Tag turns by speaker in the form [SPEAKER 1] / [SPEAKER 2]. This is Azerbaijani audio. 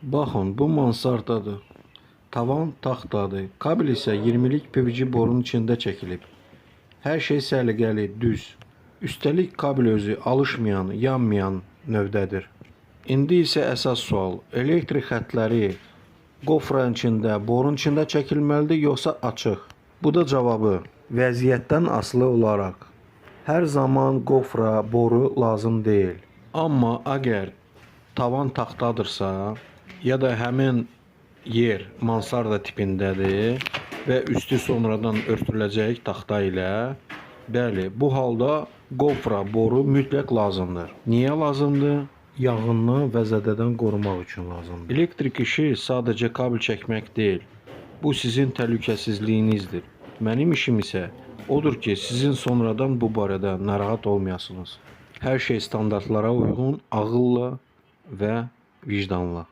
[SPEAKER 1] Baxın, bu mansardadır. Tavan taxtadır. Kabel isə 20-lik PVC borunun içində çəkilib. Hər şey səliqəli, düz. Üstəlik kabel özü alışmayan, yanmayan növdədir. İndi isə əsas sual: elektrik xətləri qofranın içində, borun içində çəkilməlidir, yoxsa açıq? Bu da cavabı. Vəziyyətdən asılı olaraq hər zaman qofra, boru lazım deyil. Amma əgər tavan taxtadırsa, ya da həmin yer mansarda tipindədir və üstü sonradan örtüləcək taxta ilə, bəli, bu halda qofra, boru mütləq lazımdır. Niyə lazımdır? Yanğından və zədədən qorumaq üçün lazımdır. Elektrik işi sadəcə kabel çəkmək deyil. Bu sizin təhlükəsizliyinizdir. Mənim işim isə odur ki, sizin sonradan bu barədə narahat olmayasınız. Hər şey standartlara uyğun, ağılla və vicdanla.